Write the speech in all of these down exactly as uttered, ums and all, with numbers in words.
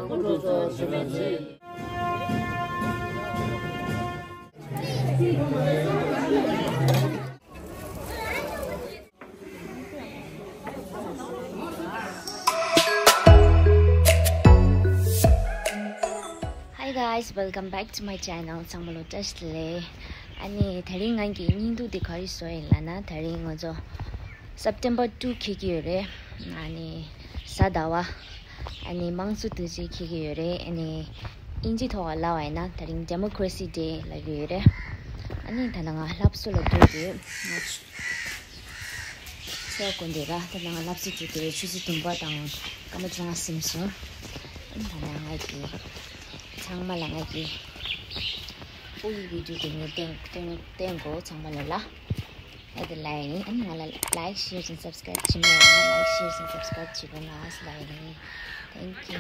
དངོས་གྲུབ་ཚོགས་ཞུ་མི་ཚེ། Hi guys, welcome back to my channel. ཚང་མ་ལ་བཀྲ་ཤིས་བདེ་ལེགས། ཨ་ནི་དེ་རིང་ང་གི་སྙིང་སྡུག་དེ་ག་རེ་བཟོ་ཡིན་ལབ་ན། དེ་རིང་ང་ཚོ་September two འཁེལ་གྱི་ཡོད་རེད། ཨ་ནི་གཟའ་ཟླ་བ། ཨ་ནི་དམངས་གཙོ་དུས་ཆེན་འཁེལ་གྱི་ཡོད་རེད། ཨ་ནི་དབྱིན་ཇི་ཐོག་ལ་ལབ་པ་ཡིན་ན་དེ་རིང་Democracy Day ལབ་ཀྱི་ཡོད་རེད། ཨ་ནི་ད་ལྟ་ང་ལྷ་བཟོ་ལ་འགྲོ་གི་ཡོད། ང་ཚོ་དགོན་སྡེ་ར། ད་ལྟ་ང་ལྷ་བཟོ་འགྲོ་གི་ཡོད། ཆུ་ཚོད་བདུན་པ་དང་སྐར་མ་བཅོ་ལྔ་ཟིན་སོང་། ཨ་ནི་ད་ལྟ་ང་གི་ཚང་མ་ལ་ང་གི་ཕོ་ཡི་བི་ཌིའོ་དེ་ངས་བསྟན་བསྟན་བསྟན་དགོས། ཚང་མ་ལ་ལ། ཨ་དེ་ལ་ཡིན། ཨ་ནི་ང་ལ་like, share and subscribe བྱེད་མེད་ཡང་ན་like, share and subscribe བྱེད་དགོས་ང་ལ་ཡིན། Thank you.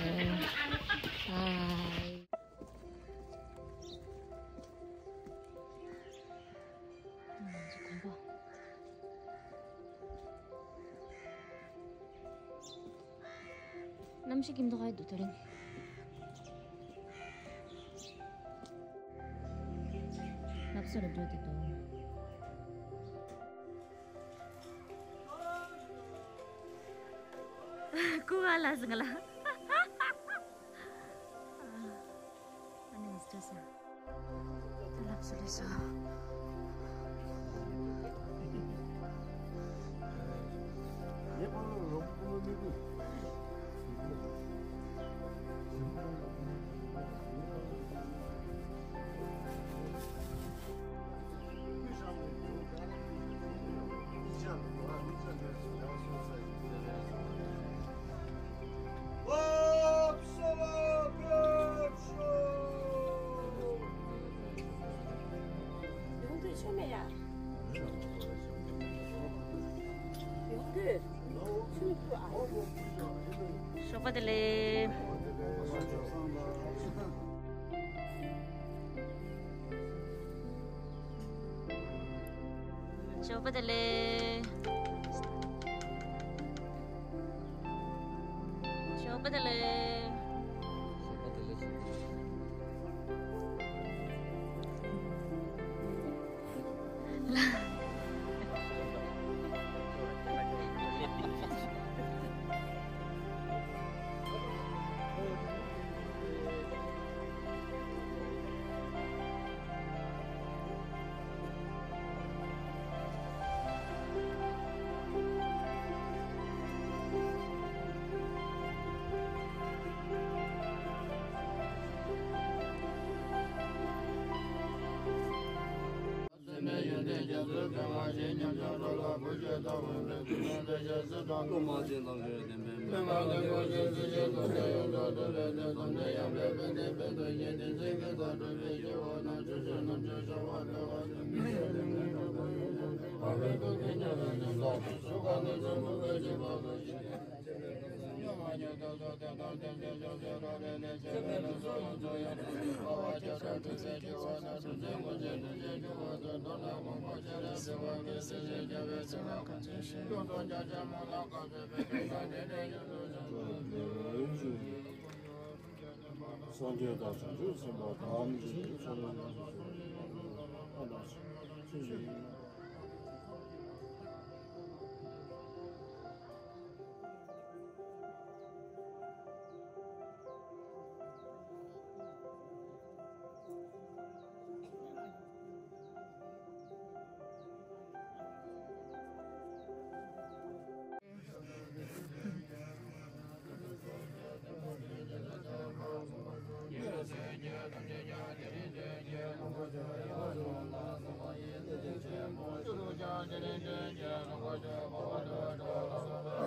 Bye. གནམ་གཤིས་སྐྱིད་མདོག་ཁ་ཡི་འདུག་དེ་རིང་། ལྷ་བཟོ་ལ་འགྲོ་དེ་འདུག་ཀུ་ཝ་ལ་ཟིང་ལ། ཨ་ནི་མིས་ཊར་སི། ལགས་སོ་ལགས་སོ། ཡོང་དུས་ཆོ་མེད་ཡ། ཡོང་དུས་ཆོ་མེད་ཁུ་ཨ། ཞོགས་པ་བདེ་ལེགས། ཞོགས་པ་བདེ་ལེགས། ཞོགས་པ་བདེ་ལེགས། སངས་རྒྱས་དང་བྱང་ཆུབ་སེམས་དཔའ་ཐམས་ཅད་ཀྱི་ཚོགས་རྣམས་ཐམས་ཅད་ཀྱི་ཚོགས་རྣམས་ཆོས་ཀྱི།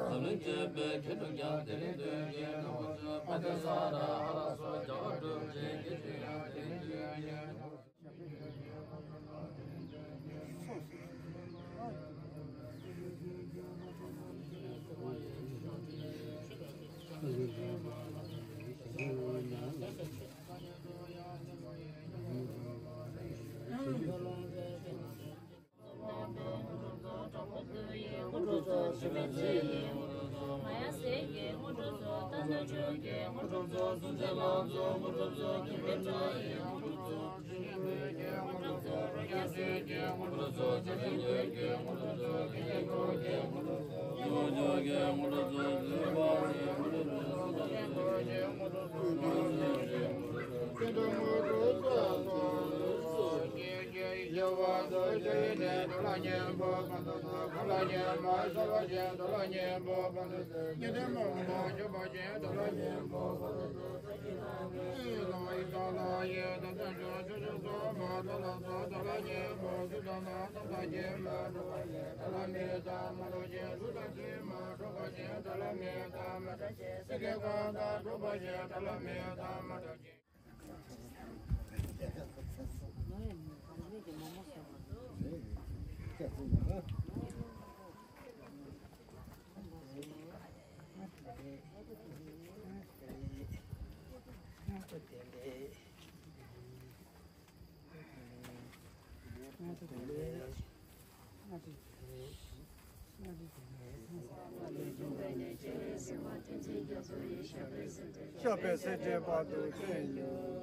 འཛམ་གླིང་སྤྱི་པའི་མཁས་གྲུབ་ཀྱང་། དེ་རིང་དུས་ཀྱི་ནོར་བུ་ཚོས། ཕ་དེ་ས་ར་ཧ་ར་སོགས་བྱ་བ་སྒྲུབ་ཅིང་། དགེ་ཚུལ་ཡང་དེ་རིང་དུས་ཀྱི། ཤ་པའི་སེར་ཕྲེང་བར་དུ་བསྟན་ཡོད།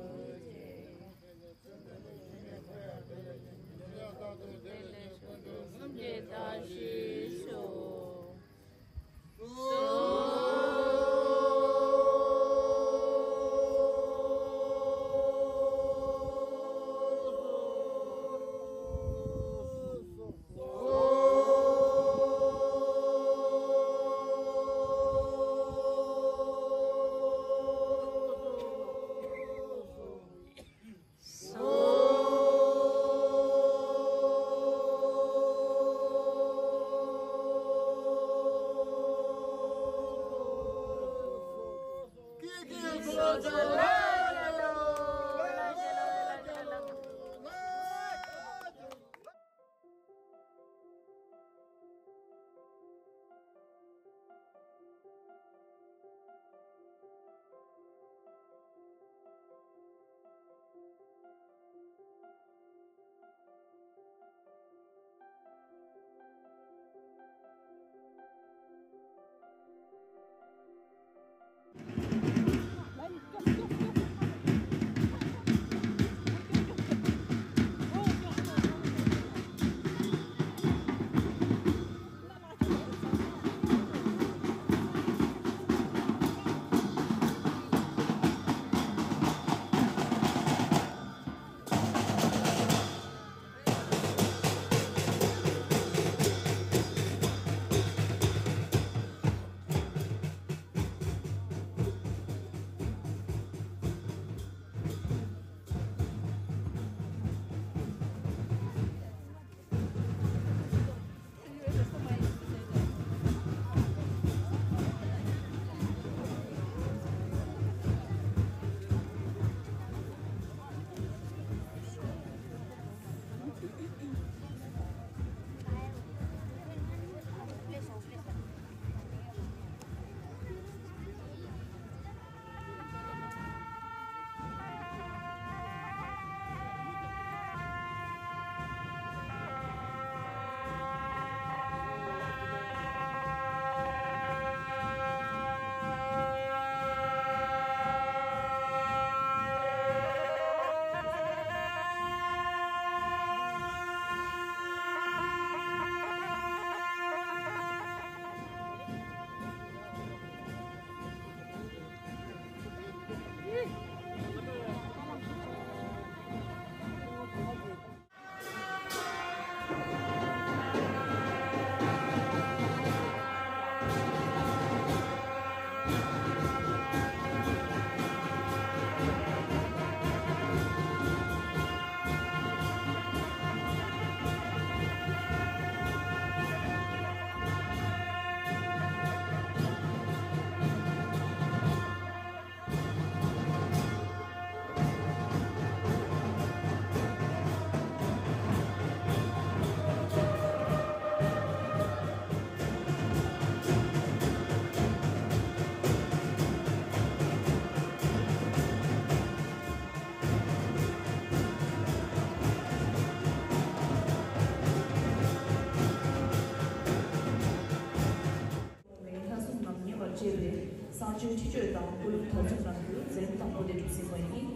གསང་སྤྱོད་ཁྲི་སྤྱོད་དང་སྐུ་ལུས་དར་ཚུགས་གནང་རྒྱུ་མཛད་རིམ་དང་པོ་དེ་གྲུབ་ཟིན་པ་ཡིན།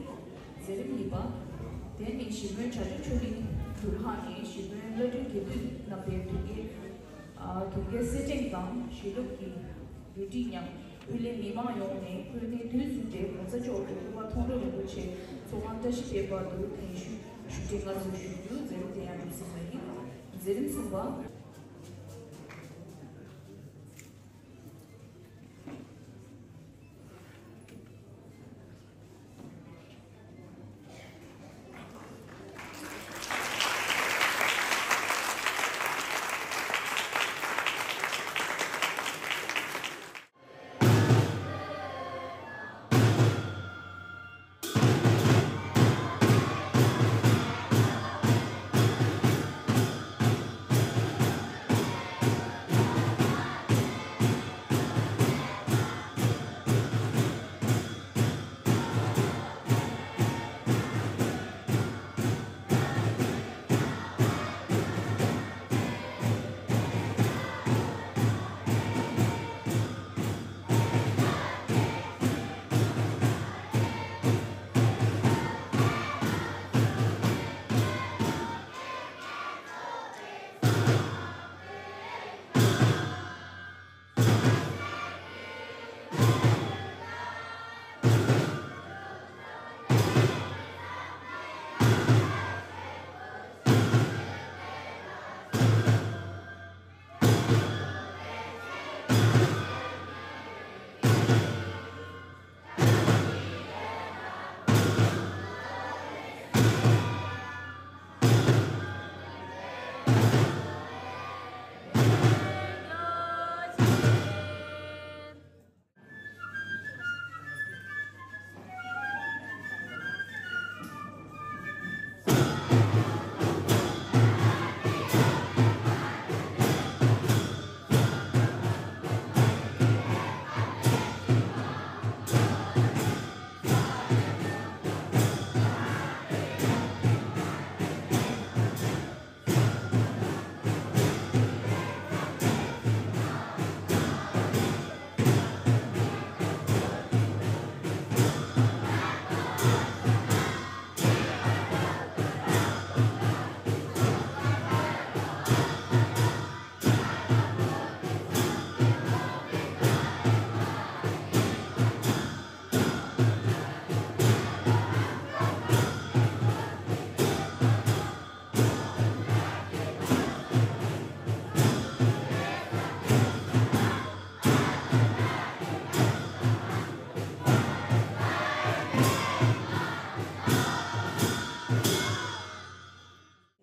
མཛད་རིམ་གཉིས་པ། དེ་ནི་གཞིས་དཔོན་བྱ་ཁྱུང་ཆོས་གླིང་དུ་ལྷག་ནས་གཞིས་དཔོན་བླ་སྤྲུལ་དགེ་འདུན་རྣམ་པའི་དོལ་རྒྱལ། ཨ། དོལ་རྒྱལ་གསེར་ཕྲེང་དང་ཞི་ལུགས་ཀྱི་བདུད་བཀྲིས་མཉམ་དབུས་ལས་མི་མང་ཡོངས་ནས་ཀུན་ནས་དུས་གསུམ་དེ་གོང་ས་མཆོག་ཏུ་སྐུ་པར་མཐོང་གྲོལ་རིན་པོ་ཆེ་ཚོགས་ཁང་བཀྲ་ཤིས་པའི་བར་དུ་གདན་ཞུ་ཞུ་གྲལ་སྔ་ཚུད་ཞུ་རྒྱུ་མཛད་རིམ་དེ་ཡང་གྲུབ་ཟིན་པ་ཡིན། མཛད་རིམ་གསུམ་པ།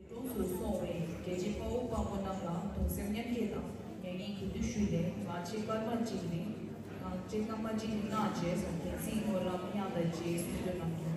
གྲོངས་སུ་སོང་བའི་རྒྱལ་གཅེས་དཔའ་བོ་དཔའ་མོ་རྣམས་ལ་གདུང་སེམས་མཉམ་སྐྱེད་དང་མྱ་ངན་གུས་འདུད་ཞུས་ཏེ། ང་བཅས་སྐར་མ་གཅིག་རིང་། ང་བཅས་སྐར་མ་གཅིག་རིང་སྔགས་རྗེས་སུ་དགེ་ཚིག་སྨོན་ལམ་དབྱངས་དང་བཅས་གསོལ་འདེབས་གནང་རྒྱུ།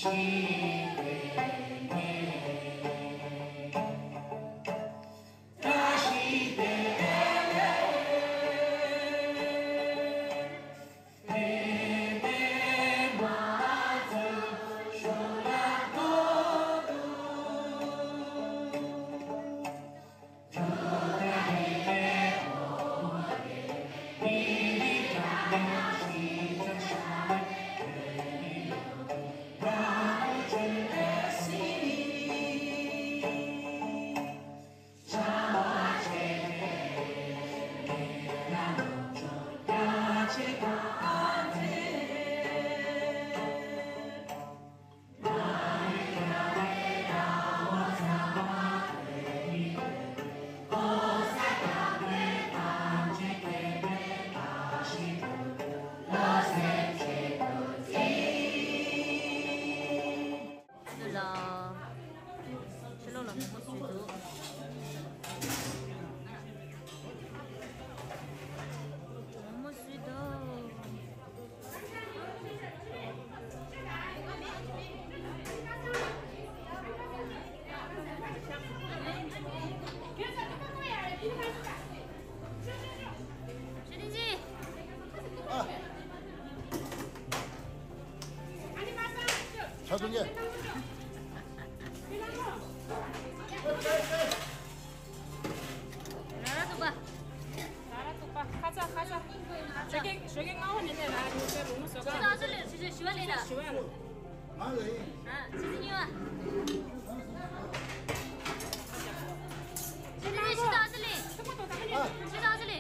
ལ། ཕྱི་ལོགས་ལ་མོག་མོག་བཟོས་འདུག་མོག་མོག་བཟོས་འདུག་ཞུ་ཏིང་ཅི། ཨ། ཆ་ཚང་གི། ར་ར་ཐུག་པ། ར་ར་ཐུག་པ། ཁ་ཚ་ཁ་ཚ། ཞོགས་ཀས་ཞོགས་ཀས་སྔ་པོ་ནས་ནས་ར་ཉོ་ཆ་རུ་མོ་བཟོ་ག་ཞུ་ཞུ་ཞུ་ཞུ་བ་ལས་ད། ཞུ་བ་ལ། ང་ལ་ཡིན། ཨ། ཆུ་ཚོད་གཉིས་པ། ཆུ་ཚོད་ཉི་ཤུ་དང་ཨ་ཤི་ལི། ཨ། ཆུ་ཚོད་ཨ་ཤི་ལི།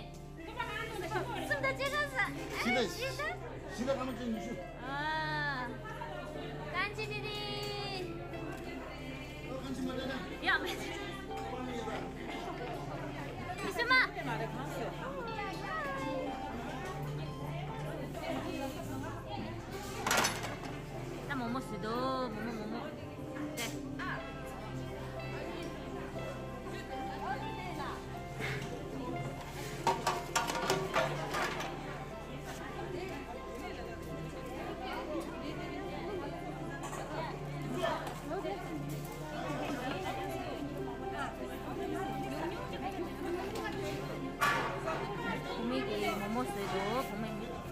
གསུམ་དང་གཅིག་ཁ་ས། བཞི་དང་བཞི་དང་ཨ་མ་ཅན་ཉི་ཤུ། ཨ། ཀན་ཅི་དི་དི། ཨ། ཀན་ཅི་མ་དི་དི། ཡ་མེད། ཨ་མ་ཡ་ད། ཨི་སི་མ། ད་མོག་མོག་བཟོས་འདུག་མོག་མོག་མོག་མོག་དེ། བུ་མོ་གིས་མོག་མོག་བཟོས་འདུག་བུ་མོ་གིས།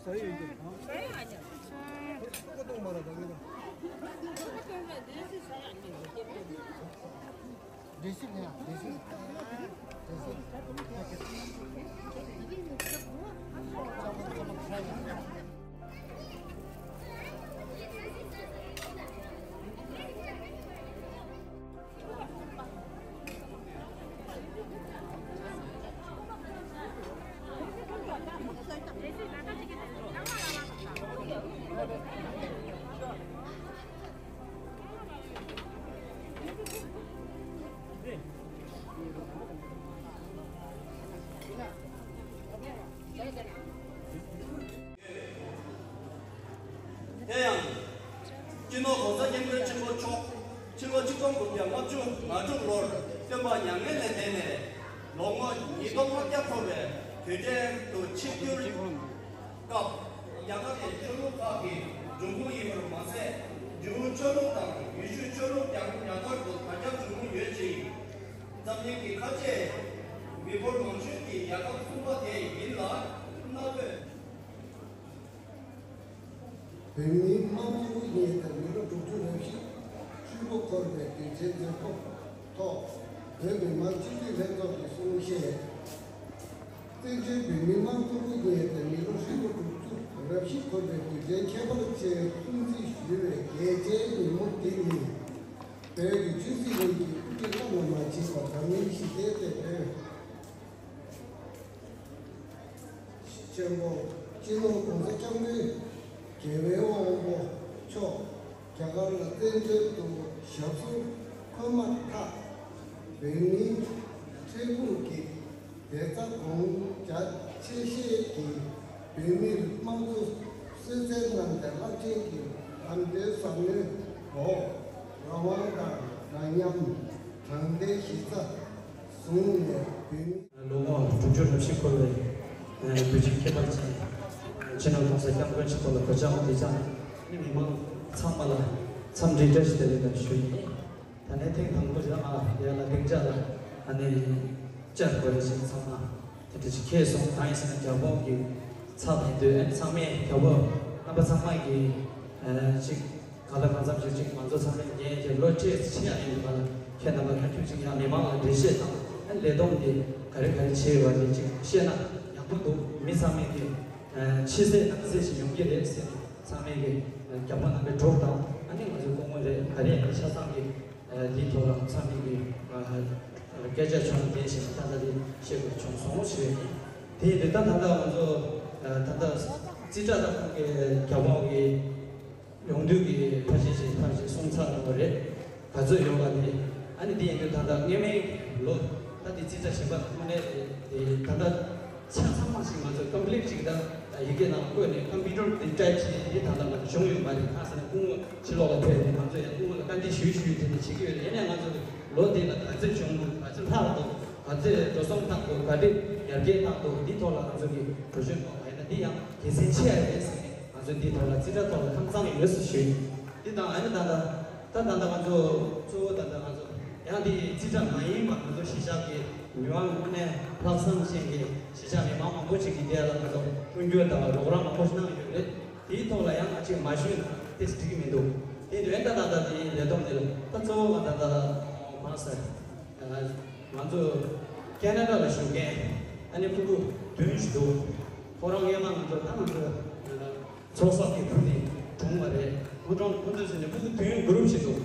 ཟ་ཡི་ཡོད་འདུག་ག་ཀོ་ཏོང་མ་ར་ད་གི་ད། འདྲེ་སིལ་ཡ། འདྲེ་སིལ། འདྲེ་སིལ། སྟོན་པ་མྱ་ངན་ལས་འདས་ནས་ལོ་ངོ་ཉིས་སྟོང་ལྔ་བརྒྱ་འཁོར་བའི་དུས་དྲན་དུ་ཆིབས་བསྒྱུར་སྐབས། རྒྱ་གར་གྱི་ཆོས་ལུགས་ཁག་གི་འབྱུང་ཁུངས་ཡིན་པར་མ་ཟད། འབྲི་གུང་ཆོས་ལུགས་དང་ཡེ་ཤུའི་ཆོས་ལུགས་ཀྱང་རྒྱ་གར་དུ་དར་ཁྱབ་བྱུང་མུས་ཡོད་ཅིང་། འཛམ་གླིང་གི་ཁ་ཆེ་མི་འབོར་མང་ཤོས་ཀྱིས་རྒྱལ་ཁབ་གསུམ་པ་དེ་ཡིན་ལ། གནའ་བོའི། བོད་མིའི་དམངས་གཙོ་དབུ་བརྙེས་ཏེ་མི་ལོ་དྲུག་ཅུ་རེ་བཞི་ཧྲིལ་པོ་འཁོར་བའི་དུས་ཆེན་མཛད་སྒོ་ཐོག། བོད་མི་མང་སྤྱི་འཐུས་ལྷན་ཚོགས་ཀྱི་གསུང་བཤད། བཙན་བྱོལ་བོད་མིའི་དམངས་གཙོ་དབུ་བརྙེས་ཏེ་མི་ལོ་ཧྲིལ་པོ་དྲུག་ཅུ་རེ་བཞི་འཁོར་བའི་དུས་དྲན་ཁྱད་པར་ཅན་སྲུང་བརྩི་ཞུ་བའི་གལ་ཆེའི་ཉིན་མོ་དེ་ཉིན། བོད་ཀྱི་ཆོས་སྲིད་གཉིས་ཀྱི་དབུ་ཁྲིད་བླ་ན་མ་མཆིས་པ་འཛམ་གླིང་ཞི་བདེའི་དེད་དཔོན། ཆེན་པོ་སྤྱི་ནོར་༸གོང་ས་༸སྐྱབས་མགོན་རྒྱལ་བའི་དབང་པོ་མཆོག་རྒྱ་གར་ལ་བཙན་བྱོལ་དུ་ཞབས་སོར་འཁོད་མ་ཐག་བོད་མིའི་འཕྲལ་ཕུགས་ཀྱི་བདེ་རྩ་དགོངས་འཇགས་ཆེ་བཞེས་ཀྱིས་བོད་མིར་དམངས་གཙོ་གསོལ་སྩལ་གནང་སྟེ་རླབས་ཆེན་གྱི་ལམ་སྟོན་ཟབ་མོའི་འོག་རང་དབང་དང་འདྲ་མཉམ་དྲང་བདེན་གཞི་རྩ་བཟུང་ནས་བོད་མི། ལོ་ངོ་དྲུག་ཅུ་རེ་བཞི་འཁོར་བའི་དུས་ཆེན་ཁྱད་པར་ཅན། སྤྱི་ནོར་༸གོང་ས་༸སྐྱབས་མགོན་ཆེན་པོ་ལ་གོ་ཆ་འོང་དེ་ཙང་ནི་མི་མང་ཚང་མ་ལ་འཚམས་འདྲི་བཀྲ་ཤིས་བདེ་ལེགས་དང་ཞུ་ཡིན། ད་ནས་ཐེངས་དང་པོ་རེད། ང་ཡར་ལ་སྡིངས་ཆ་ལ་ཨ་ནི་བཅར་དགོས་རེད་ཅེས་ཚང་མ་དེ་འདྲ་ཞིག་ཁེལ་སོང་། གང་ཡིན་ཟེར་ན་རྒྱ་བོད་ཀྱི་ཚབ་ཡིན་དུས་ཨ་ནི་ཚང་མས་རྒྱ་བོད་རྣམ་པ་ཚང་མ་གི་ཅིག་གང་ལ་གང་འཚམ་ཞིག་ཅིག་ང་ཚོ་ཚང་མས་ཉན་གྱི་བློ་གྲོས་ཆེ་ཡ་ཡིན་པ་ལ་ཁྱེད་རྣམ་པ་མཐའ་མཇུག་ཅིག་ཡང་མི་མང་ལ་འགྲེལ་བཤད་དང་ཨ་ནི་ལས་བསྡོམས་འདི་ག་རེ་ག་རེ་བྱས་ཡོད་པ་འདི་ཅིག་བཤད་ན་ཡག་པོ་འདུག་མི་ཚང་མས་ཀྱི་ཕྱི་གསལ་ནང་གསལ་ཞིག་ཡོང་གི་རེད་ཟེར་ནས་ཚང་མས་ཀྱི་རྒྱ་མོ་རྣམ་པའི་གྲོགས་དང་ཨ་ནི་ང་ཚོའི་སྐུ་ངོ་རེད། ག་རེ་ཡང་ཆ་ཚང་གི་འདིའི་ཐོག་ལ་ཚང་མས་ཀྱི་སྐད་ཆ་བྱུང་དེ་བཞིན་ད་ལྟ་འདི་བཤད་དགོས་བྱུང་སོང་ཞེས་དེ་ཡིན་དུས་ད་ད་ལྟ་ང་ཚོ་ད་ལྟ་རྩིས་ཁྲ་དང་ཁོང་གི་རྒྱ་མོ་གི་ཡོང་དུས་ཀྱི་ཕལ་ཆེར་ཞིག་ཕལ་ཆེར་སོང་ཚར་བ་རེད། ག་ཚོད་ཡོང་བ་དེ། ཨ་ནི་དེ་ཡིན་དུས་ད་ལྟ་སྔོན་མའི་ལོ་ད་དེ་རྩིས་ཁྲ་གཞན་པ་དངོས་གནས་དེ་ད་ལྟ་ཆ་ཚང་མ་ཞིག་ང་ཚོས་ཀམ་པི་ལིཊ་ཅིག་ད་ཡི་གེ་ནང་བཀོད་ནས་ཀམ་པུ་ཊར་དེ་ཊའིབ་བྱས་དེ་ད་ལྟ་ང་ཚོ་བྱུང་ཡོད་མ་རེད། གང་ཟེར་ན་སྐུ་ངོ་ཕྱི་ལོགས་ལ་ཕེབས་ནས་ང་ཚོ་ཡང་སྐུ་ངོ་ལ་བཀའ་འདྲི་ཞུས་ཞུས་དེ་ནས་བྱེད་ཀྱི་ཡོད་རེད། ཡིན་ནའི་ང་ཚོ་ལོ་དེ་ལ་ག་ཚོད་བྱུང་འདུག་ག་ཚོད་ལྷག་འདུག་ག་ཚོད་འགྲོ་སོང་བཏང་འདུག་ག་འདྲ་ཡར་རྒྱས་བཏང་འདུག་འདི་ཐོག་ལ་ང་ཚོ་གི་བགྲོ་གླེང་གནང་བ་ཡིན་ན་འདི་ཡང་དགེ་མཚན་ཆེ་བ་རེད་ཟེར་ནས། ང་ཚོས་འདིའི་ཐོག་ལ་རྩིས་ཁྲ་ཐོག་ལ་ཧང་སང་ཡོད་ཟེར་ཞུས། འདི་དང་ཨ་ནི་ད་ལྟ་ད་ད་ལྟ་ང་ཚོ་གཙོ་བོ་ད་ལྟ་ང་ཚོ་ཡང་འདི་རྩིས་ཁྲ་མ་ཡིན་པ་ང་ཚོ་གཞིས་ཆགས་ཀྱི་མི་མང་དངོས་གནས་ལྷག་བསམ་ཅན་གྱི་གཞིས་ཆགས་མི་མང་མང་པོ་ཅིག་གིས་འདི་ལ་ང་ཚོ་མཐུན་འགྱུར་དང་རོགས་རམ་མང་པོ་ཞིག་གནང་ཡོད་རེད། དེའི་ཐོག་ལ་ཡང་ང་ཅིག་མ་ཞུས་ན་ཏོག་ཙམ་འགྲིག་གི་མི་འདུག་དེ་འདྲ་ད་ད་ལྟ་དེའི་ལས་བསྡོམས་འདི་ལ་ད་གཙོ་བོ་ང་ད་ལྟ་གང་ཟེར། ང་ཚོ་ཁེ་ན་ཌ་ལ་བཞུགས་མཁན་ཨ་ནི་ཕྲུ་གུ་བདུན་ཞིག་འདུག་ཁོ་རང་སྔོན་མ་ང་ཚོ་ད་ང་ཚོ་ཚོགས་གསོག་གི་བུ་དེ་གྲོངས་པ་རེད། ཁོ་གྲོངས་ཁོ་ཚོ་ཟེར་ནས་ཕྲུ་གུ་བདུན་གུ་རུབ་ཞིག་འདུག་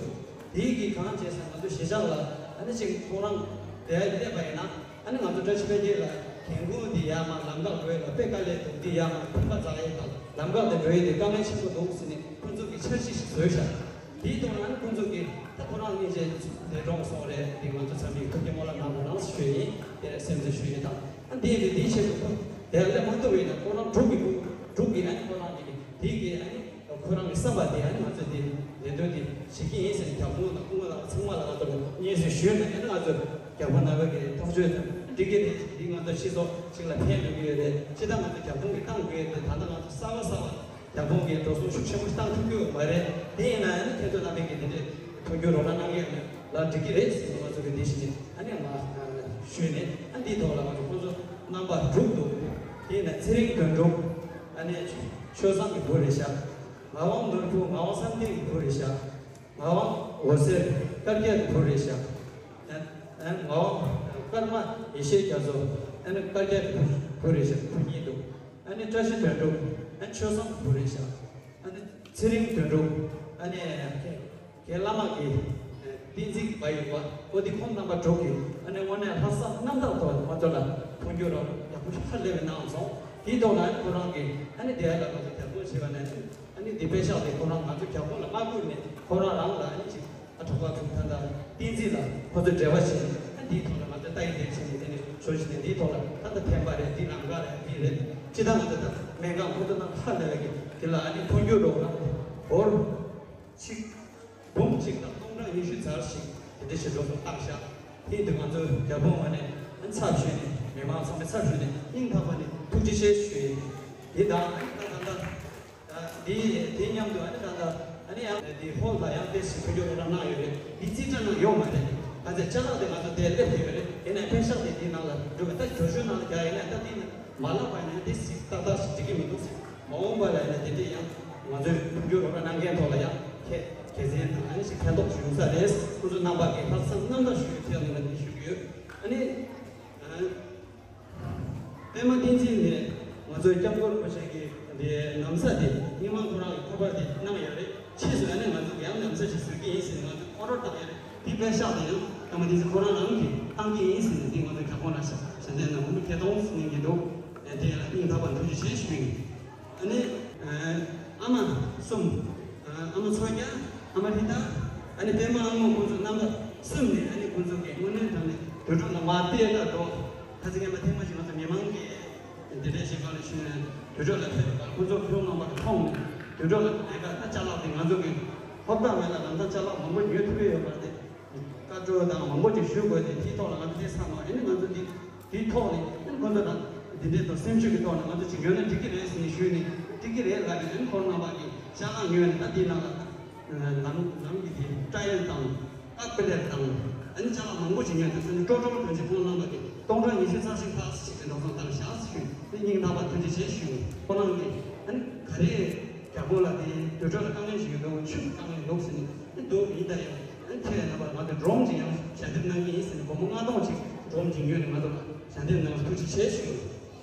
དེའི་གི་གང་བྱས་ཟེར་ན་ང་ཚོ་གཞིས་ཆགས་ལ་ཨ་ནི་ཅིག་ཁོ་རང་དེ་སླེབས་པ་ཡིན་ན་ཨ་ནི་ང་ཚོ་བཀྲ་ཤིས་འཕེལ་རྒྱས་ལ་རྒན་རྒོན་དེ་ཡར་མར་ལམ་ཁ་བགོས་ལ་དཔེ་དཀའ་ལས་འདུག་དེ་ཡར་མར་ཕན་པ་འཛག་ཡས་དང་ལམ་ཁ་དེ་འགྲོ་ཡས་དེ་དཀའ་ངལ་ཆེན་པོ་འདུག་ཟེར་ནས་ཁོ་ཚོ་གི་འཆར་གཞི་ཞིག་བཟོས་ཤག་དེའི་ཐོག་ལ་ཨ་ནི་ཁོང་ཚོ་གིས་ད་ཁོ་རང་སྙིང་རྗེ་འདས་གྲོངས་སོང་རེད། དེ་ང་ཚོ་ཚང་མས་ཐུགས་ཀྱི་སྨོན་ལམ་གནང་རོགས་གནང་ཞུ་ཡིན། དེ་སེམས་ཚེ་ཞུ་ཡིན་དང་ཨ་འདི་ཡིན་དུས་འདིའི་ཆེད་དུ་ཁོ་དེ་ལས་མ་ཐུབ་པ་ཡིན་ན་ཁོ་རང་འབྲུག་གི་འབྲུག་གི་ཨ་ནི་ཁོ་རང་གི་དེ་གི་ཨ་ནི་ཁོ་རང་གི་བསམ་པ་དེ་ཨ་ནི་ང་ཚོས་དེ་ལས་དོན་དེ་བྱེད་ཀྱི་ཡིན་ཟེར་ནས་རྒྱ་དཔོན་དང་སྐུ་ངོ་ལགས་ཚང་མ་ལ་ང་ཚོ་ལ་སྙན་སེང་ཞུས་ན་ཨ་ནི་ང་ཚོ་རྒྱ་དཔོན་ནང་པའི་གི་ཐག་གཅོད་དང་འགྲིག་གི་རེད། འདི་ང་ཚོ་སྤྱི་ཚོགས་གཅིག་ལ་ཕན་འགྲོ་གི་ཡོད་རེད། སྤྱི་བཏང་ང་ཚོ་རྒྱ་དཔོན་གི་བཏང་དགོས་རེད། ད་ལྟ་ང་ཚོ་གསར་པ་གསར་པ། རྒྱ་དཔོན་གྱིས་འགྲོ་སོང་ཤུགས་ཆེན་པོ་བཏང་ཐུབ་ཀྱི་ཡོད་མ་རེད། དེ་ཡིན་ན་ཡང་ཁྱེད་ཚོ་རྣམ་པས་ཀྱིས་དེ་འདྲས་མཐུན་འགྱུར་རོགས་རམ་གནང་གི་ཡོད་ན་ལ་འགྲིག་གི་རེད་ཟེར་ནས་ང་ཚོ་གིས་དེ་བཞིན་ནས་ཨ་ནི་མ་ཞུས་ནས་ཨ་འདིའི་ཐོག་ལ་ང་ཚོ་ཁོང་ཚོ་རྣམ་པ་དྲུག་འདུག་དེ་ཡིན་ན་ཚེ་རིང་དོན་གྲུབ་ཨ་ནི་ཆོས་བཟང་གི་བུ་རེད་ཤག་ངག་དབང་ནོར་བུ་ངག་དབང་བསམ་གཏན་གྱི་བུ་རེད་ཤག་ངག་དབང་འོད་ཟེར་དཀར་རྒྱལ་གྱི་བུ་རེད་ཤག་ཨ་ཨ་ངག་དབང་ཀརྨ་ཡེ་ཤེས་རྒྱ་མཚོ་ཨ་ནི་དཀར་རྒྱལ་གྱི་བུ་རེད་ཤག་བུ་གཉིས་འདུག་ཨ་ནི་བཀྲ་ཤིས་དོན་གྲུབ་ཨ་ནི་ཆོས་བཟང་གི་བུ་རེད་ཤག་ཨ་ནི་ཚེ་རིང་དོན་གྲུབ་ཨ་ནི་ཁེ་ཁེ་བླ་མ་གི་བསྟན་འཛིན་གྱི་བ་ཡོད་པ་ཨོ་དེ་ཁོང་རྣམ་པ་དྲུག་གིས་ཨ་ནི་དངོས་གནས་ལྷག་བསམ་རྣམ་དག་ཐོག་ང་ཚོ་ལ་མཐུན་འགྱུར་རོགས་ཡག་པོ་ཞིག་ཧ་ལས་པའི་གནང་སོང་། དེའི་ཐོག་ལ་ཨ་ནི་ཁོ་རང་གིས་ཨ་ནི་དེ་ལ་ང་ཚོ་རྒྱབ་སྐྱོར་བྱས་པ་ནས་ཨ་ནི་འདི་པད་ཤག་དེ་ཁོ་རང་ང་ཚོ་རྒྱབ་སྐྱོར་ལ་མ་བསྐུར་ནས་ཁོ་རང་རང་ལ་ཨ་ནི་ཅིག་ཨ་གྲོགས་པ་ཚོ་ད་ལྟ་བསྟན་འཛིན་ལ་ཁོ་ཚོས་འབྲེལ་བ་བྱས་ནས་ཨ་འདིའི་ཐོག་ལ་ང་ཚོས་ལྟ་ཡི་དེ་བྱས་ནས་དེ་ནས་ཞོར་བྱས་ནས་འདིའི་ཐོག་ལ་ད་ལྟ་ཕན་པ་རེད། འདི་ལམ་ཁ་རེད། འདི་རེད། ཅི་ད་ང་ཚོ་ད་སྨན་ཁང་ཁོ་ཚོ་ནང་ཁ་ལས་པའི་གི་དེ་ལ་ཨ་ནི་འཕོ་འགྱུར་རོགས་རམ་སྒོར་ཆིག་འབུམ་གཅིག་དང་སྟོང་ཕྲག་ཉི་ཤུ་ཙམ་ཞིག་དེ་འདྲ་ཞིག་འགྲོ་སོང་བཏང་ཤག་དེ་དུས་ང་ཚོ་རྒྱལ་ཁོངས་ངོས་ནས་ཚབ་ཞུས་ནས་མི་མང་ཚང་མའི་ཚབ་ཞུས་ནས་སྙིང་ཐག་པ་ནས་ཐུགས་རྗེ་ཆེ་ཞུ་ཡིན། དེ་དང་ད་ད་ད་དེ་དེ་མཉམ་དུ་ཨ་ནི་ད་ད་ཨ་ནི་ཡང་དེ་ཧོལ་ལ་ཡང་ཏོག་ཙམ་མཐུན་འགྱུར་རོགས་རམ་གནང་ཡོད་རེད། དེ་རྩིས་སྤྲོད་གནང་ཡོད་མ་རེད། ག་ཚད་ཅ་ལག་དེ་ང་ཚོ་དེ་སླེབས་ཡོད་རེད། ཡིན་ནའི་པད་ཤག་དེ་དེའི་ནང་ལ་འགྲོ་གི། ད་བྲོ་ཤུལ་ནང་ལ་རྒྱག་ཡིན་ནའི་ད་དེ་ནི་མ་ལབ་པ་ཡིན་ན་ཡང་ཏོག་ཙམ་ཏག་ཏག་ཞིག་འགྲིག་གི་མི་འདུག་ཟེར། མ་འོངས་པ་ལ་ཡིན་ན་དེ་འདྲས་ཡང་ང་ཚོས་མཐུན་འགྱུར་རོགས་རམ་གནང་མཁན་ཐོག་ལ་ཡང་ཁྱད་དགེ་མཚན་དང་ཨ་ནི་ཞིག་ཕན་ཐོགས་བྱུང་ས་རེད། ཁོང་ཚོ་རྣམ་པ་གིས་ལྷག་བསམ་རྣམ་དག་ཞུ་ཡོད་ཐད་ནས་ང་འདི་ཞུ་གི་ཡོད། ཨ་ནི་ཨ་པད་མ་བསྟན་འཛིན་ནས་ང་ཚོའི་སྐྱབས་མགོན་རིན་པོ་ཆེ་གི་འདི་ན་བཟའ་དེ་སྔོན་མ་ཁོ་རང་གི་ཁ་པར་དེ་གནང་ཡོད་རེད། ཕྱིས་སུ་ཨ་ནི་ང་ཚོ་ཡང་ན་བཟའ་ཞིག་བཟོ་གི་ཡིན་ཟེར་ནས་ང་ཚོ་ཨོ་ཌར་བཏང་ཡོད་རེད། དེ་པད་ཤག་དེ་ཡང་པད་མ་བསྟན་འཛིན་ཁོ་རང་རང་གིས་བཏང་གི་ཡིན་ཟེར་ནས་དེ་ང་ཚོ་རྒྱ་ཁོངས་ལ་ཞབས་ཞབས་འདེགས་གནང་བ་མི་ཁེ་གཏོང་ཟེར་གྱི་འདུག་དེ་ལ་སྙིང་ཐག་པ་ཐུགས་རྗེ་ཆེ་ཞུ་ཡིན། ཨ་ནི་ཨ་མ་གསུམ། ཨ་མ་མཚོ་རྒྱལ། ཨ་མ་རི་ཏ། ཨ་ནི་པད་མ་ཨ་མ། ཁོང་ཚོ་རྣམ་པ་གསུམ་ནས་ཨ་ནི་ཁོང་ཚོ་གི་དངོས་གནས་དྲང་གནས་དུས་ཚོད་ལ་མ་བལྟས་ད་འགྲོ། ཁ་ཚིག་ངན་པ་ཐེངས་མ་ཞིག་ང་ཚོ་མི་མང་གི་དེ་འདྲའི་ཞིག་ག་ལ་ཞུས་ནས་དུས་ཚོད་ལ་ཕེབས་པ་ཁོང་ཚོ་ཁྱོད་རྣམ་པ་མཐོང་ནས་དུས་ཚོད་ལ་ལས་ཀ་ད་ཅ་ལག་དེ་ང་ཚོ་གི་ཧོབ་ཐང་མེད་ལ་ལམ་སང་ཅ་ལག་མང་པོ་ཉོ་ཐུབ་ཡོད་པ་དེ། བཀའ་འཁྲོལ་དང་མང་པོ་ཅིག་ཞུ་དགོས་ཏེ་དེའི་ཐོག་ལ་ང་ཚོ་དེ་ཚང་མ་ཨ་ནི་ང་ཚོ་དེ་དེའི་ཐོག་ནས་ཨ་ནི་ཁོང་ཚོ་དང་དེ་འདྲའི་ཐོག་སེམས་ཤུགས་ཀྱི་ཐོག་ནས་ང་ཚོ་ཅིག་ཡོད་ན་འགྲིག་གི་རེད་ཟེར་ནས་ཞུས་ནས་འགྲིག་གི་རེད་ལབ་ནས་ཨ་ནི་ཁོང་རྣམ་པ་གིས་ཅ་ལག་ཉོས་ནས་ད་དེའི་ནང་ལ་ལམ་ལམ་གྱི་དེ་ཊ་ཡར་དང་ཨ་ཀི་ལེར་དང་ཨ་ནི་ཅ་ལག་མང་པོ་ཅིག་ཉོས་ཏེ་ཨ་ནི་སྤྲོ་སྤྲོ་དོན་ཆེ་ཁོང་རྣམ་པ་གིས་སྟོང་ཕྲག་ཉི་ཤུ་རྩ་གཅིག་ལྷག་ཅིག་གི་འགྲོ་སོང་བཏང་བཞག་ཟེར་ཞུས་ནས་སྙིང་ཐག་པ་ཐུགས་རྗེ་ཆེ་ཞུས་ནས་ཁོང་རྣམ་གིས་ཨ་ནི་ག་རེ་རྒྱལ་ཁོངས་ལ་དེ་དུས་ཚོད་ལ་དཀའ་ངལ་ཞིག་ཡོད་འདུག་ཆུ་དཀའ་ངལ་འདུག་ཟེར་ནས་ཨ་འདུག་ཡིན་ད་ཡང་ཨ་ཁྱེད་རྣམ་པར་ང་ཚོ་སྒྲོམ་ཅིག་ཡང་ཞལ་འདེབས་གནང་གི་ཡིན་ཟེར་ནས་སྒོར་མོ་ལྔ་སྟོང་ཅིག་སྒྲོམ་ཅིག་ཉོས་ནས་ང་ཚོ་ལ་ཞལ་འདེབས་གནང་བ་ཐུགས་རྗེ་ཆེ་ཞུ།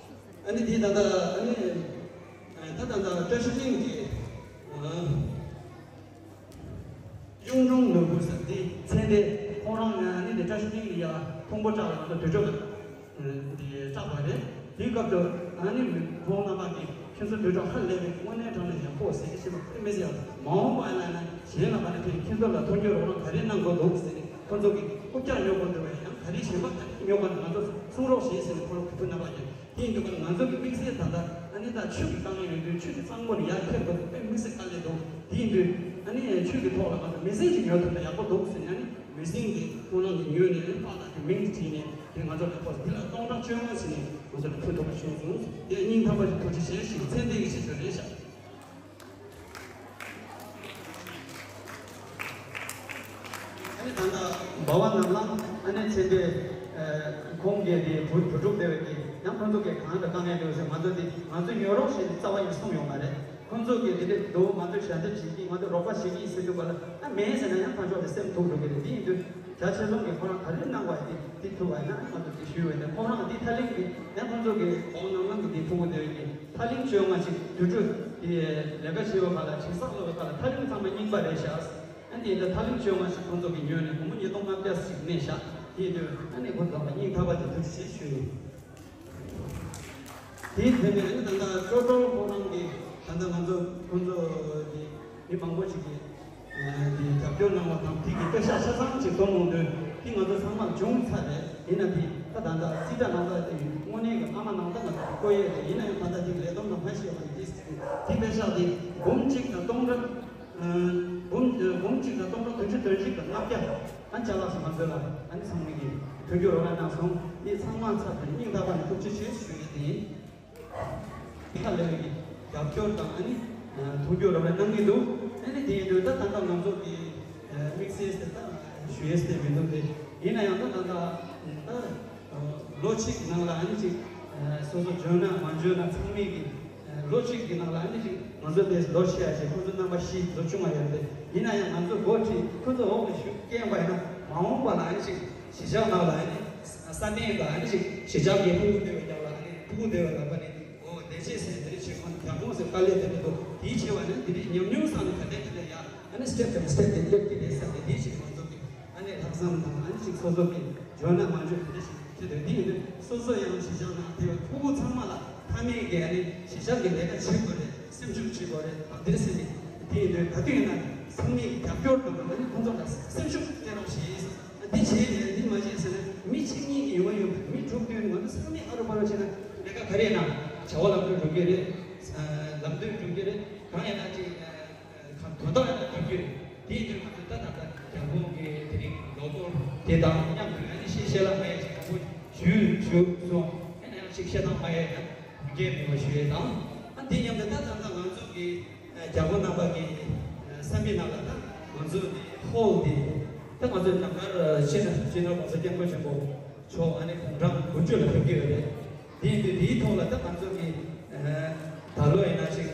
ཨ་ནི་དེ་ད་ལྟ་ཨ་ནི་ད་ད་ལྟ་བཀྲ་ཤིས་གླིང་གི་གཡུང་དྲུང་ནོར་བུ་ཟེར་དེ་ཚེ་འདས་ཁོང་རང་ང་ཨ་ནི་དེ་བཀྲ་ཤིས་གླིང་ལ་ཡ་ཕུང་པོ་བཀྲ་བ་ང་ཚོ་དུས་ཚོད་ལ། འདི་སྐྲག་པ་རེད། དེའི་སྐབས་དུ་ཨ་ནི་མི་ཁོང་རྣམ་པ་གིས་ཁྱོད་ཚོ་དུས་གྲོགས་ཧ་ལས་པའི་དངོས་གནས་དྲང་གནས་ཡག་པོ་ཟེར་གྱི་ཞེས་པ་དཔེ་མི་སྲིད་ཡག་མ་འོངས་པ་ལ་ན་གཞན་ལ་མ་ནི་ཕན་ཁྱེད་ཚོ་ལ་མཐུན་འགྱུར་རོགས་རམ་ག་རེ་གནང་དགོས་འདུག་ཟེར་ནས་ཁོང་ཚོ་གིས་རྐུབ་བཀྱག་ཉོ་དགོས་འདུག་བས་ཡང་ག་རེ་གཞན་པ་ག་རེ་ཉོ་དགོས་ན་ང་ཚོ་གསུང་རོགས་ཞེས་ཟེར་ནས་ཁོ་རང་བུ་ཕྲུག་རྣམ་པ་ཀྱང་དེ་ཡིན་དུས་ང་ཚོ་གི་དམིགས་བསལ་ད་ལྟ་ཨ་ནི་ད་ཆུ་གི་དཀའ་ངལ་ཡོད་དུས་ཆུ་དེ་གཙང་པོ་ནས་ཡར་ཁྱེར་དགོས་འདུག་དཔེ་མི་སྲིད་དཀའ་ལས་འདུག་དེ་ཡིན་དུས་ཨ་ནི་ཆུ་གི་ཐོག་ལ་ང་ཚོ་མེ་ཟན་ཞིག་ཉོ་ཐུབ་ན་ཡག་པོ་འདུག་ཟེར་ནས་ཨ་ནི། མེ་ཟན་གྱི་ཁོང་རང་གི་ཉོས་ནས་པཱ་ལགས་ཀྱི་མིང་བྲིས་ནས་དེ་ང་ཚོ་ལ་ཕོག་འདི་ལ་སྟོང་ཕྲག་བཅོ་ལྔ་ཟིན་ནས་ང་ཚོ་ལ་ཕུལ་ཐུབ་པ་བྱུང་སོང་། དེ་སྙིང་ཐག་པ་ཞིག་ཐུགས་རྗེ་ཆེ་ཞེས་མཚན་ལྡན་གྱི་ཆེ་ཤོས་རེད་ཤག་ཨ་ནི་ད་ལྟ་འབའ་བ་ནམ་ལངས་ཨ་ནི་ཚེ་འདས་ཁོང་གིས་དེ་བུ་བུ་ཕྲུག་སྡེ་བའི་གི་ཡང་ཁོང་ཚོ་གི་གང་དང་དཀའ་ངལ་འདུག་ཟེར་ང་ཚོ་དེ་ང་ཚོ་ཉོ་རོགས་ཞེས་རྩ་བ་ཡིན་གསུངས་ཡོད་མ་རེད། ཁོང་ཚོ་གིས་དེ་འདྲས་འདུག་ང་ཚོས་ཞལ་འདེབས་བྱེད་ཀྱིན་ང་ཚོས་རོགས་པ་བྱེད་ཀྱིན་ཟེར་དུས་ག་ལ་ཨ་མེད་ཟེར་ན་ཡང་ཕར་ཕྱོགས་ལ་སེམས་སྡུག་འགྲོ་གི་རེད། དེ་ཡིན་དུས་རྒྱ་ཆེ་ཚང་གིས་ཁོ་རང་ག་རེ་གནང་བ་དེ་དེ་ཐུབ་པ་ཡིན་ན་ང་ཚོ་དེ་ཞུས་བས་ནས་ཁོ་རང་དེ་ཐ་ལིང་གི་ཡང་ཁོང་ཚོ་གི་གོང་ནང་ལམ་གི་དེ་ཐུག་གི་འདོད་ཀྱི་ཐ་ལིང་བཅོ་ལྔ་ཅིག་དུས་ཚོད་དེ་ལས་ཀ་བྱེད་པ་ག་ལ་བྱེད་ས་སློབ་པའི་ག་ལ་ཐ་ལིང་ཚང་མ་རྙིང་པ་རེད་ཤག་ཨ་ནི་དེ་ཐ་ལིང་བཅོ་ལྔ་ཅིག་ཁོང་ཚོ་གི་ཉོས་ནས་སྒོར་མོ་ཉིས་སྟོང་ལྔ་བརྒྱ་ཅིག་གནས་ཤག་དེ་ཡིན་དུས་ཨ་ནི་ཁོང་ཚོ་ལ་སྙིང་ཐག་པ་དེ་ཐུགས་རྗེ་ཆེ་ཞུས་ཡིན། དེའི་ཐད་ནས་ཨ་ནི་ད་ལྟ་ཀྲོ་ཀྲོ་ཁོ་རང་གིས་ད་ལྟ་ང་ཚོ་ཁོང་ཚོ་གི་མི་མང་པོ་ཞིག་གིས་ཨ་དེ་རྒྱབ་སྐྱོར་གནང་བ་དང་དེ་གི་པེ་ཤག་ཆ་ཚང་ཅིག་བསྡོམས་ཡོང་དུས་དེ་ང་ཚོ་ཚང་མར་བྱུང་ཚར་རེད། ཡིན་ན་དེ་ད་ད་ལྟ་རྩིས་ཁྲ་ནང་ལྟར་དེ་དངོས་གནས་ཀྱི་ཨ་མ་ནང་ལྟར་ང་ཚོ་བཀོད་ཡས་རེད། ཡིན་ན་ཡང་ད་ལྟ་དེ་ལས་བསྡོམས་དང་མ་ཤེས་པ་ནི་དེ་དེ་པེ་ཤག་དེ་འབུམ་གཅིག་དང་སྟོང་ཕྲག་འབུམ་འབུམ་གཅིག་དང་སྟོང་ཕྲག་བདུན་ཅུ་དོན་གཅིག་དང་ལྔ་བརྒྱ། ཨ་ཅག་ལགས་སུ་ང་ཚོ་ལ་ཨ་ནི་ཚང་མ་གིས་མཐུན་འགྱུར་རོགས་རམ་གནང་སོང་། འདི་ཚང་མ་ཚབ་ཏུ་སྙིང་ཐག་པ་ནས་ཐུགས་རྗེ་ཆེ་ཞུ་ཡས་དེ་ཡིན། ཁ་ལས་ཀྱི་རྒྱབ་སྐྱོར་དང་ཨ་ནི་མཐུན་འགྱུར་རོགས་རམ་གནང་གི་འདུག་ཨ་ནི་དེ་ཡིན་དུས་ད་ད་ལྟ་ང་ཚོ་གི་དམིགས་བསལ་དེ་ད་ཞུ་ཡས་དེ་མི་འདུག་སྟེ། ཡིན་ན་ཡང་ད་ད་ལྟ་ད། ལོ་གཅིག་གི་ནང་ལ་ཨ་ནི་ཅིག་སོ་སོ་འཇོན་ན་མ་འཇོན་ན་ཚང་མས་ཀྱི་ལོ་གཅིག་གི་ནང་ལ་ཨ་ནི་ཅིག་ང་ཚོ་དེ་ལོ་ཆེ་ཡ་ཞིག་ཁོ་ཚོ་རྣམ་པ་བཞི་ལོ་ཆུང་བ་ཡོད་དེ། ཡིན་ན་ཡང་ང་ཚོ་འགོ་ཁྲིད་ཁོ་ཚོ་འོག་ལ་ཞུགས་སྐྱེས་པ་ཡིན་ན་མ་འོངས་པ་ལ་ཨ་ནི་ཅིག་གཞིས་ཆགས་ནང་ལ་ཨ་ནི་ས་གནས་ལ་ཨ་ནི་ཅིག་གཞིས་ཆགས་ཀྱི་ཕྲུ་གུ་སྡེ་བའི་རྒྱབ་ལ་ཨ་ནི་ཕྲུ་གུ་སྡེ་བའི་ལག་པ་ནས་འོ་བདེ་སྐྱིད་ཟེར་དེ་རིགས་བྱེད་ཁོ་ན་རྒྱབ་ཁོངས་ཟེར་དཀའ་ལས་དེ་འདྲ་འདུག་དེའི་ཆེ་བ་ནི་དེ་རིགས་ཉམས་མྱོང་བསགས་ནས་ག་དེ་ག་དེ་ཡ། ཨ་ནི་སི་ཊེབ་ཀྱང་སི་ཊེབ་དེ་སླེབས་ཀྱི་རེད་བསམ་སྟེ། དེའི་ཕྱིར་ང་ཚོ་གི་ཨ་ནི་ལྷག་བསམ་དང་ཨ་ནི་ཅིག་སོ་སོ་གི་འཇོན་ན་མ་འཇོན་དེ་འདྲ་ཞིག་བྱེད་དུས། དེ་ཡིན་དུས་སོ་སོ་ཡང་གཞིས་ཆགས་ནང་དེ་བ་ཕྲུ་གུ་ཚང་མ་ལ་ཕ་མས་ཀྱི་ཨ་ནི་གཞིས་ཆགས་ཀྱི་ལས་ཀ་བྱེད་དགོས་རེད། སེམས་ཤུགས་བྱེད་དགོས་རེད། དེ་འདྲ་ཟེར་ནས་དེ་ཡིན་དུས་ག་དུས་ཡིན་ན་ཚང་མས་རྒྱབ་སྐྱོར་དང་ཨ་ནི་ཁོང་ཚོ་ལ་སེམས་ཤུགས་སྟེར་རོགས་ཞེས། འདི་བྱས་ནས་འདི་མ་བྱས་ཟེར་ན་མི་གཅིག་གཉིས་ཀྱི་ཡོང་བ་ཡོད་པ་མི་དྲུག་བདུན་ང་ཚོ་ཚང་མས་ཨ་རུ་པ་རུ་བྱས་ན་ལས་ཀ་ག་རེ་ཡིན་ན་བྱ་བ་ལམ་དུ་འགྲོ་གི་རེད། ལམ་དུ་འགྲོ་གི་རེད། གང་ཡིན་ན་ཅིག་གང་དོན་དག་ཡིན་ན་འགྲོ་གི་རེད། དེ་ཡིན་དུས་ང་ཚོ་ད་ད་ལྟ་རྒྱལ་ཁོངས་ཀྱི་དེ་རིང་ལོ་འཁོར་དེ་དང་མཉམ་དུ་ཨ་ནི་ རྒྱུན་བཞུགས་སོང་། ཨ་ནི་ཡང་ཅིག་བཤད་སྟངས་མ་ཡལ་ཡང་གོང་འཁེལ་མེད་པ་ཞུ་ཡས་དང་། ཨ་འདི་མཉམ་དུ་ད་ད་ལྟ་ང་ཚོ་གི་རྒྱལ་པོ་རྣམ་པ་གི་ས་མིག་ནང་ལ་ད་ང་ཚོ་གི་ཧོལ་འདི་ད་ང་ཚོ་ནམ་མཁར་སྤྱི་ནོར་༸གོང་ས་༸སྐྱབས་མགོན་ཆེན་པོ་མཆོག་ཨ་ནི་དགུང་གྲངས་དགུ་བཅུ་ལ་ཕེབས་ཀྱི་ཡོད་རེད། དེ་ཡིན་དུས་དེའི་ཐོག་ལ་ད་ང་ཚོ་གི་ད་ལོ་ཡིན་ན་ཞིག་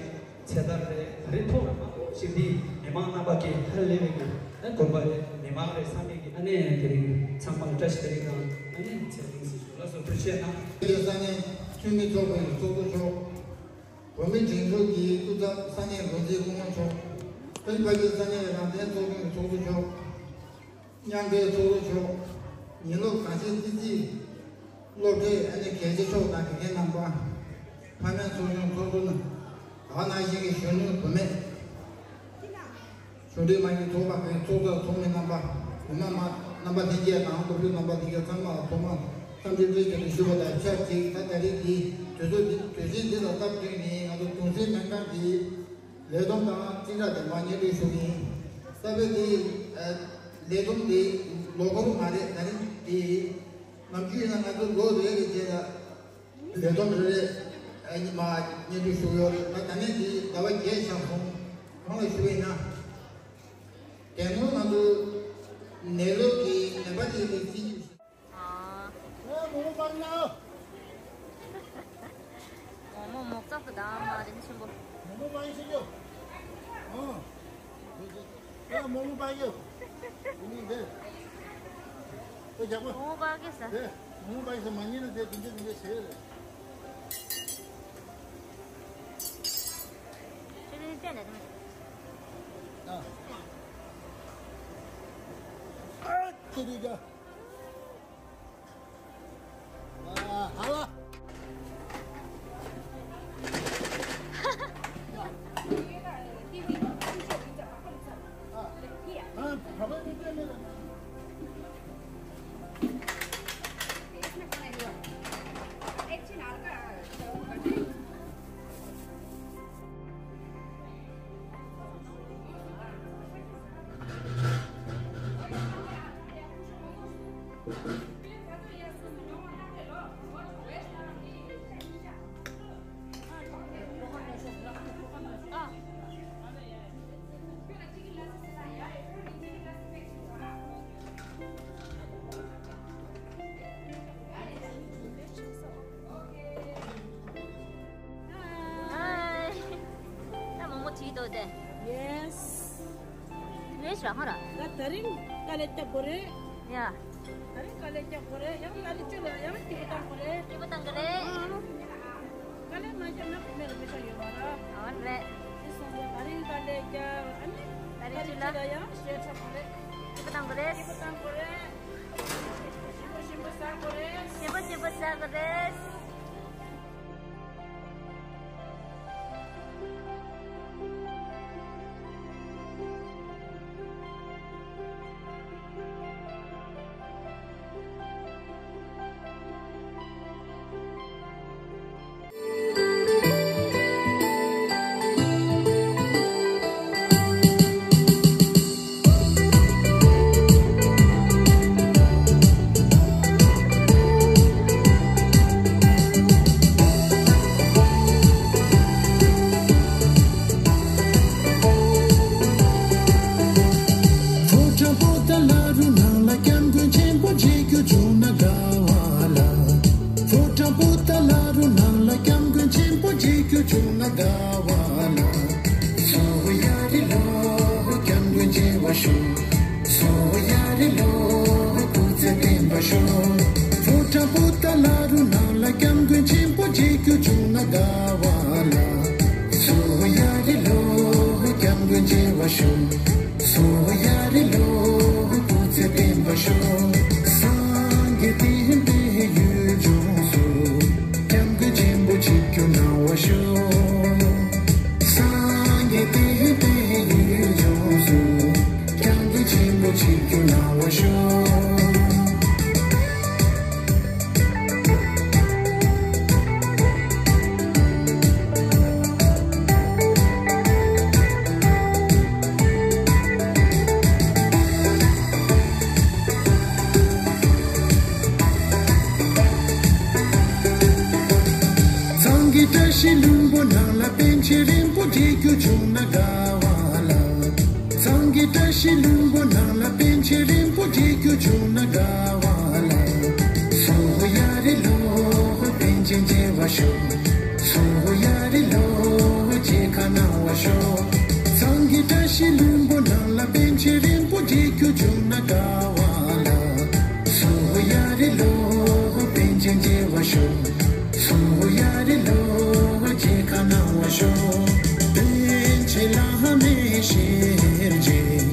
ཚེ་ཐར་རེད། ག་རེ་ཐོག་ལ་མང་པོ་ཞིག་འདི་མི་མང་རྣམ་པ་གི་ཧ་ལས་པའི་གི་ཨ་དགོན་པ་རེད། མི་མང་རེད། ས་མིག་གི་ཨ་ནི་དེ་རིང་ཚང་མ་ལ་བཀྲ་ཤིས་བདེ་ལེགས་དང་ཨ་ནི་ཚེ་རིང་ཞིག་ཞུ་ལགས་སོ། ཐུགས་རྗེ་གནང་། ས་གནས་འཐུས་མི་ཚོགས་པའི་ཚོགས་གཙོ་མཆོག་བོད་མིའི་སྒྲིག་འཛུགས་ཀྱི་སྐུ་ཚབ་ས་གནས་འགོ་འཛིན་སྐུ་ངོ་མཆོག་ཕ་གི་ས་གནས་རང་བཙན་ཚོགས་ཆུང་གི་ཚོགས་གཙོ་མཆོག་མཉམ་འབྲེལ་ཚོགས་གཙོ་མཆོག་ཉིན་སློབ་གངས་ཅན་ཏི་སི་སློབ་གྲྭའི་ཨ་ནེ་གལ་ཆེ་མཆོག་དང་དགེ་རྒན་རྣམ་པ། ཕ་མའི་ཚོགས་ཆུང་ཚོགས་གཙོ་རྣམ། ད་ག་ནང་བཞིན་གྱི་གཞོན་ནུ་བུད་མེད། གཞུང་འབྲེལ་མ་ཡིན་ཚོགས་པ་ཁག་གི་ཚོགས་གཙོ་ཚོགས་མི་རྣམ་པ། བུ་མ་མ་རྣམ་པ་ལྷན་རྒྱས་དང་སློབ་ཕྲུག་རྣམ་པ་ལྷན་རྒྱས་ཚང་མ་ལ་ཐོག་མར་འཚམས་འདྲི་བཀྲ་ཤིས་བདེ་ལེགས་ཞུ་བ་དང་ཆབས་ཅིག་ད་ད་རེས་འདི་དུས་ཚོད་འདི་དུས་ཆེན་འདི་དང་སྟབས་བསྟུན་ནས་ང་ཚོ་གདུང་སྲས་སྨན་ཁང་གི་ལས་བསྡོམས་དང་གཅིག་སྒྲིལ་དེ་མར་སྙན་སྒྲོན་ཞུ་གི་ཡིན། ས་བོན་དེ་ལས་བསྡོམས་དེ་ལོ་འཁོར་མ་རེད། ད་རིང་དེ་ནམ་རྒྱུན་ཡིན་ན་ང་ཚོ་ལོ་རེ་རེ་བྱས་ལ་ལས་བསྡོམས་རེ་རེ་ཨ་ནི་མར་སྙན་སྒྲོན་ཞུ་གི་ཡོད་རེད། ད་ད་ནས་དེ་ཟླ་བ་བརྒྱད་ཆགས་སོང་། གང་ལ་ཞུ་བ་ཡིན་ན་དེ་སྔོན་ང་ཚོ་ནད་ལོག་གི་ནད་པ་དེ་ལ་རྩིས་ཞིབ། ཨ། ཨེ་མོག་མོག་པ་ཡིན་ན། མོག་མོག་མོག་ཙག་ཏུ་དང་མ་རིན་ཆེན་པོ། མོག་མོག་པ་ཡིན་ཟེར་རྒྱུ། ཨ། ཨེ་མོག་མོག་པ་ཡིན། ཨུ་འདི། ཨེ་རྒྱག་པ། མོག་མོག་པ་གི་ས། དེ་མོག་མོག་པ་ཡིན་ཟེར་མ་ཉན་ན་དེ་དེ་འདྲ་དེ་འདྲ་བྱེད་རེད། ཁྱེད་ཀྱིས་བལྟས་ནས་དང་། ཨ། ཨ་ཁྱེད་ཀྱིས། ཧའི། ད་མོག་མོག་བྲིས་འདུག་དེ། ཡེས། ཡེས་རང་ཧ་ར། ད་ད་རིང་དཀའ་ལས་རྒྱག་དགོས་རེད། ཡ། ད་རིང་དཀའ་ལས་རྒྱག་དགོས་རེད། ཡང་ཏ་རིག་བཅུ་ལ་ཡང་སྐྱིད་པོ་བཏང་དགོས་རེད། སྐྱིད་པོ་བཏང་དགོས་རེད། ཨང་། དཀའ་ལས་མ་རྒྱབ་ན་བུད་མེད་ལ་མི་ཆོག་ཡོད་མ་རེད། ཨོ་རེད། དེ་སོང་ཙང་ད་རིང་དཀའ་ལས་རྒྱག་ཨ་ནི་ཏ་རིག་བཅུ་ལ་ཡང་ཞེ་དྲག་དགོས་རེད། སྐྱིད་པོ་བཏང་དགོས་རེད། སྐྱིད་པོ་བཏང་དགོས་རེད། ཞིམ་པོ་ཞིམ་པོ་ཟ་དགོས་རེད། ཞིམ་པོ་ཞིམ་པོ་ཟ་དགོས་རེད། ཕོ་བྲང་པོ་ཏཱ་ལ་རུ་ནང་ལ་སྐྱབས་མགོན་ཆེན་པོ་མཇལ་རྒྱུ་བྱུང་ན་དགའ་བ་ལ། ཕོ་བྲང་པོ་ཏཱ་ལ་རུ་ནང་ལ་སྐྱབས་མགོན་ཆེན་པོ་མཇལ་རྒྱུ་བྱུང་ན་དགའ་བ་ལ། སོ་ཡ་རི་ལོ་སྐྱབས་མགོན་མཇལ་བར་ཤོག་སོ་ཡ་རི་ལོ་སྐུ་ཚེ་བརྟན་པར་ཤོག་ཕོ་བྲང་པོ་ཏཱ་ལ་རུ་ནང་ལ་སྐྱབས་མགོན་ཆེན་པོ་མཇལ་རྒྱུ་བྱུང་ན་དགའ་བ་ལ། སོ་ཡ་རི་ལོ་སྐྱབས་མགོན་མཇལ་བར་ཤོག་སོ་ཡ་རི་ལོ་སྐུ་ཚེ་བརྟན་པར་ཤོག་སངས་རྒྱས་བསྟན་པའི་ཡུལ་ལྗོངས་སུ། སྐྱབས་མགོན་ཆེན་པོ་ཆིབས་བསྒྱུར་གནང་བར་ཤོག་སངས་རྒྱས་བསྟན་པའི་ཡུལ་ལྗོངས་སུ། སྐྱབས་མགོན་ཆེན་པོ་ཆིབས་བསྒྱུར་གནང་བར་ཤོག་བཀྲ་ཤིས་ལྷུན་པོ་ནང་ལ་པཎ་ཆེན་རིན་པོ་ཆེ་རྒྱུ་བྱུང་ན་དགའ་བ་ལ། གཙང་གི་བཀྲ་ཤིས་ལྷུན་པོ་ནང་ལ་པཎ་ཆེན་རིན་པོ་ཆེ་རྒྱུ་བྱུང་ན་དགའ་བ་ལ། སོ་ཧོ་ཡ་རི་ལོ་ཧོ་པཎ་ཆེན་མཇལ་བར་ཤོག་སོ་ཧོ་ཡ་རི་ལོ་ཧོ་མཇལ་ཁ་གནང་བར་ཤོག་གཙང་གི་བཀྲ་ཤིས་ལྷུན་པོ་ནང་ལ་པཎ་ཆེན་རིན་པོ་ཆེ་རྒྱུ་བྱུང་ན་དགའ་བ་ལ། སོ་ཧོ་ཡ་རི་ལོ་ཧོ་པཎ་ཆེན་མཇལ་བར་ཤོག་སོ་ཧོ་ཡ་རི་ལོ་ཧོ་མཇལ་ཁ་གནང་བར་ཤོག་པཎ་ཆེན་བླ་མའི་ཞལ་མཇལ།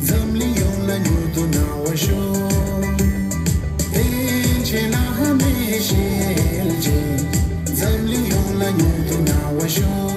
འཛམ་གླིང་ཡོངས་ལ་མྱུར་དུ་གནང་བར་ཤོག་པཎ་ཆེན་བླ་མའི་ཞལ་མཇལ། འཛམ་གླིང་ཡོངས་ལ་མྱུར་དུ་གནང་བར་ཤོག